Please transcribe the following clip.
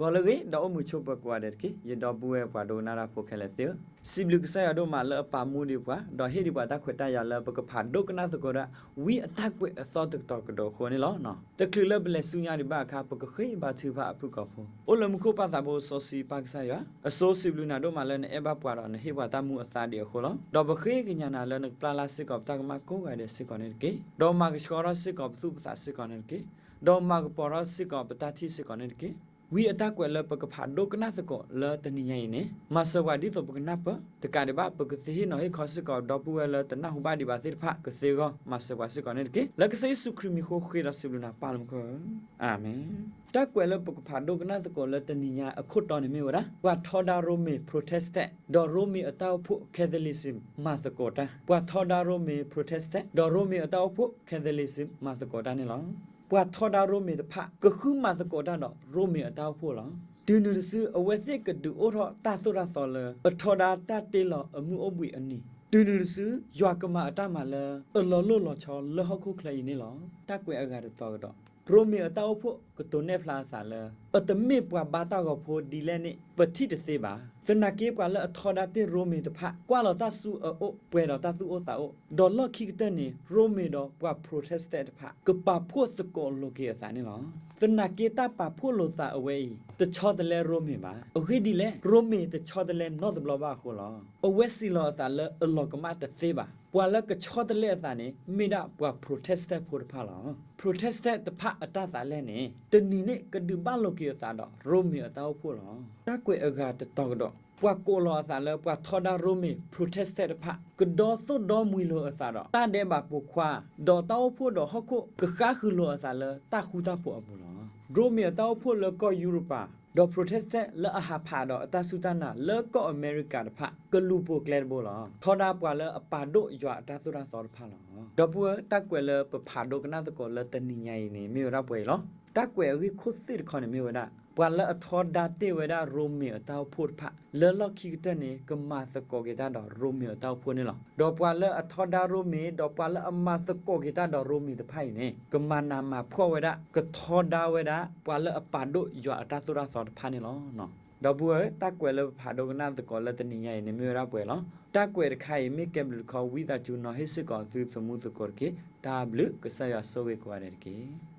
ဂီၤလၢအဂ့ၤ ဒီးအိၣ်မုာ်ဆိးပၢၤကိးဂၤဒဲးတက့ၢ်. ယဒီပုၢ်ဝဲၢ်ပှၤဒိကနၣ်တၢ်ဖိခဲလၢာ်သ့ၣ်ဧၢ, စံးဘျုးကစၢ်ယွၤဒိၣ်မးလၢအပာ်မူဒံးပှၤ ဒီးဟ့ၣ်ဒံးပှၤတၢ်ခွဲးတၢ်ယာ်လၢပကဖးဒိကနၣ်သကိးဒၣ် ဝံအတၢ်ကွဲးအသီတကတီၢ်ကဒီးအဃိန့ၣ်လီၤ. တချုးလၢပလဲၤဆူညါဒံးဘၣ်အခါ ပကဃ့ဘါထုကဖၣ်အဖုၣ်ကိာ်ဖိ. အိၣ်လၢမူခိၣ်ပၢ်သးဘိစီဆှံပၢ်ကစၢ်ယွၤ, အဆိစံးဘျုးနၤဒိၣ်မးလၢနအဲၣ်ဘၣ်ပှၤဒီးနဟ့ၣ်ပှၤတၢ်မူအသါဒံးအဃိလီၤ. ဒီးပဃ့ကညးနၤလၢနကပျၢ်လၢ်စ့ၢ်ကီးပတၢ်ကမၣ်ကိးဂၤဒဲးစ့ၢ်ကီးန့ၣ်တက့ၢ်. ဒီးမၤကဆှီထီၣ်စ့ၢ်ကီးပသူၣ်ပသးစ့ၢ်ကီးန့ၣ်တက့ၢ်. ဒီးမၤကပီၤထီၣ်စ့ၢ်ကီးပတၢ်ထံၣ်စ့ၢ်ကီးန့ၣ်တက့ၢ်. ဝံအတၢ်ကွဲးလၢပကဖးဒိကနၣ်သကိးလၢတနံၤညါအံၤန့ၣ် မၤစၢၤပှၤဒ်သိးပကနၣ်ပၢၢ်, တကးဒံးဘၣ် ပကသ့ဟ့ၣ်နီၤဟ့ၣ်ခီစ့ၢ်ကီးဒီပုၢ်ဝဲၢ်လၢတနၢ်ဟူဘၣ်ဒံးဘၣ်သ့ၣ်တဖၣ် ကသ့အဂီၢ် မၤစၢၤပှၤစ့ၢ်ကီးန့ၣ်တက့ၢ်. လၢကစၢ်ယ့ၣ်ၡူးခရံာ်မံၤအဃိ ဃ့ဒီးစံးဘျုးနၤပၢ်လၢမူခိၣ်ဧၢ, အၤမ့ၣ်. တၢ်ကွဲးလၢပကဖးဒိကနၣ်သကိးလၢတနံၤညါအခိၣ်တီန့ၣ်မ့ၢ်ဝဲဒၣ် ပှၤထီဒါရိမ့ၤ Protestant ဒီးရိမ့ၤအတၢ်အိၣ်ဖှိၣ် Catholicism မၤသကိးတၢ်. ပှၤထီဒါရိမ့ၤ Protestant ဒီးရိမ့ၤအတၢ်အိၣ်ဖှိၣ် Catholicism မၤသကိးတၢ်န့ၣ်လီၤ. ပှၤထီဒါရိမ့ၤတဖၣ် ကဃုမၤသကိးတၢ်ဒီးရိမ့ၤအတၢ်အိၣ်ဖှိၣ်လီၤ. တုၤနုၤတစု အဝဲသ့ၣ်ကဒုးအိၣ်ထီၣ်တၢ်သိၣ်တၢ်သီလၢ အထီဒါတၢ်တ့လီၤအမုၢ်အိၣ်ဘှံးအနံၤ, တုၤနုၤတစု ယွၤကမၤအတၢ်မၤလၢအလီၤလိၣ်လီၤဆီလၢဟီၣ်ခိၣ်ချၢအံၤန့ၣ်လီၤ. တၢ်ကွဲးအဂၤတတီၤကဒီး ရိမ့ၤအတၢ်အိၣ်ဖှိၣ်ကတိၤနဲၣ်ဖျါအသးလၢ အတမ့ၢ်ပှၤဘါတၢ်ဂီၤဖိဒ်လဲၣ်န့ၣ် ပထံၣ်တသ့ဘၣ်. သနာ်က့ပှၤလၢအထီဒါတ့ၢ်ရိမ့ၤတဖၣ် ကွၢ်လီၤတၢ်ဆူအအိၣ် ပှဲၤဒီးတၢ်သူၣ်အိၣ်သးအိၣ်, ဒီးလီၢ်ခံကတၢၢ်န့ၣ် ရိမ့ၤဒီးပှၤ Protestant တဖၣ် ကပာ်ဖှိၣ်သကိးလိာ်က့ၤအသးန့ၣ်လီၤ. သနာ်က့တၢ်ပာ်ဖှိၣ်လိာ်သးအဝဲအံၤ တဆီတလဲရိမ့ၤဘၣ်. အဂ့ၢ်ဒ်လဲၣ်, ရိမ့ၤတဆီတလဲနီတဘျီဘၣ်အဃိလီၤ. အဝဲစံးလီၤအသးလၢအလီၤကမၣ်တသ့ဘၣ်. ပှၤလၢကဆီတလဲအသးန့ၣ် မ့ၢ်ဒၣ်ပှၤ Protestant ဖိတဖၣ်လီၤ. Protestant တဖၣ်အတၢ်သးလဲန့ၣ် တနံၤန့ၣ်ကဒုးဘၣ်လိာ်က့ၤအသးဒီးရိမ့ၤအတၢ်အိၣ်ဖှိၣ်လီၤ. တၢ်ကွဲးအဂၤတတီၤကဒီး ပှၤကိးလီၤအသးလၢပှၤထီဒါရိမ့ၤ Protestant တဖၣ် ကဒီသိၣ်ဒီမှံလိာ်အသးဒီး တၢ်ဒဲးဘးပိာ်ခွါ, ဒီးတၢ်အိၣ်ဖှိၣ်ဒီးဟီၣ်ခိၣ် ကဃါဃုာ်လိာ်အသးလၢတၢ်ဃူတၢ်ဖိးအပူၤလီၤ. ရိမ့ၤအတၢ်အိၣ်ဖှိၣ်လၢကီၢ်ယူရပၤ ဒီး Protestant လၢအဟးဖးဒီးအတၢ်စူၢ်တၢ်နာ်လၢကီၢ်အမဲရကၤတဖၣ် ကလူၤပိာ်ကျဲတဘိလီၤ. ထီဒါပှၤလၢအပာ်ဒိၣ်ယွၤအတၢ်သိၣ်တၢ်သီတဖၣ်လီၤ. ဒီပုၢ်ဝဲၢ် တၢ်ကွဲးလၢပဖးဒိကနၣ်သကိးလၢတနံၤညါအံၤန့ၣ် မ့ၢ်ဝဲဒၣ်ပှဲၤအံၤလီၤ. တၢ်ကွဲးအဂ့ၢ်ခိၣ်သ့ၣ်တခီန့ၣ်မ့ၢ်ဝဲဒၣ် ပှၤလၢအထီဒါတ့ၢ်ဝဲဒၣ်ရိမ့ၤအတၢ်အိၣ်ဖှိၣ်တဖၣ် လၢလီၢ်ခံကတၢၢ်န့ၣ် ကမၤသကိးက့ၤတၢ်ဒီးရိမ့ၤအတၢ်အိၣ်ဖှိၣ်န့ၣ်လီၤ. ဒီးပှၤလၢအထီဒါရိမ့ၤ ဒီးပှၤလၢအမၤသကိးက့ၤတၢ်ဒီးရိမ့ၤတဖၣ်အံၤန့ၣ် ကမၤနးမၤဖှီၣ်ဝဲဒၣ် ကထီဒါဝဲဒၣ် ပှၤလၢအပာ်ဒိၣ်ယွၤအတၢ်သိၣ်တၢ်သီတဖၣ်န့ၣ်လီၤ. ဒီပုၢ်ဝဲၢ် တၢ်ကွဲးလၢပဖးဒိကနၣ်သကိးလၢတနံၤညါအံၤန့ၣ် မ့ၢ်ဝဲဒၣ်ပှဲၤလီၤ. တၢ်ကွဲးတခါအံၤ မ့ၢ်ကဲဘျုးတခီ ဝံသးစူၤနီၤဟ့ၣ်စ့ၢ်ကီးသုသမူသကိးတက့ၢ်. တၢ်ဘျုး ကစၢ်ယွၤဆိၣ်ဂ့ၤကိးဂၤဒဲးတက့ၢ်.